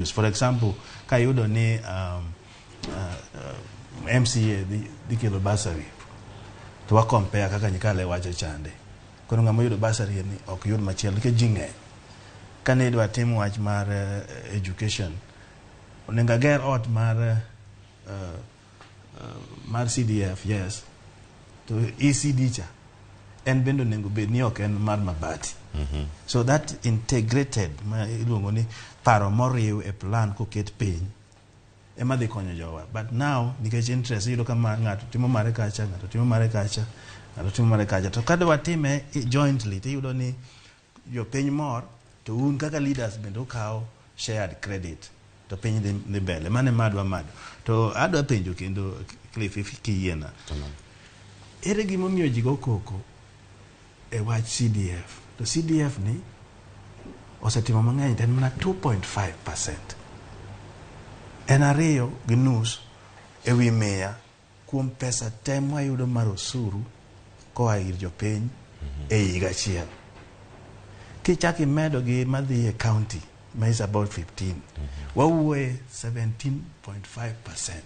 For example, ka iyudo ni MCA dhi kelo bursary to wa compare kaka Nyikale wacho chande. Koro ng'ama oyudo bursary ni ok yud machielo nikech ji ng'eny. Kane idwa tim wach mar education, onego ager ot mar CDF, yes. To ECD cha en bende onego bed ni ok en mar mabati. So that integrated ma iluongo ni paro moriw e plan koket piny ema dhi konyo jowa. But now nikech interest, iyudo ka ng'ato timo mare kacha, ng'ato timo mare kacha, ng'ato timo mare kacha. To kada watime jointly, tiyudo ni jopiny mor, to un kaka leaders bende ukawo shared credit, to piny dhi mbele. Mano ema adwa mado. To adwa penjo kendo, Cliff, if kiyiena. Ere gimomiyo ji go koko e wach CDF? To CDF ni osetimo mang'eny, to en mana 2.5%. En 2.5 ewi 100 kuom pesa te mwayudo mar osuru koa ir jopiny e higa achiel. Kichako imedo gi madhi e county ma is about 15, wawuoye 17.5%.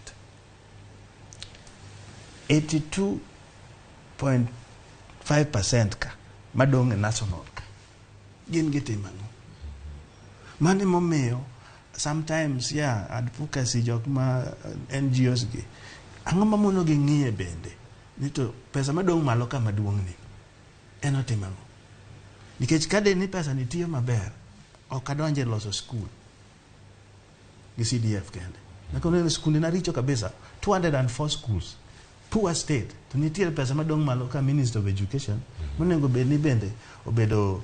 82.5% ka madong' e national ka gin gitimo ang'o? Mano emomiyo sometimes, yeah, advocacy jok ma NGOs gi, ang'o mamono gi ng'iye bende ni to pesa madong' malo ka maduong' ni en otimo ang'o? Nikech ka de ni pesa ni tiyo maber, ok adonje e loso school gi CDF kende. Nakono skunde na richo kabisa, 204 schools, poor state, to nitiere pesa madong' malo ka Minister of Education monego bed ni bende obedo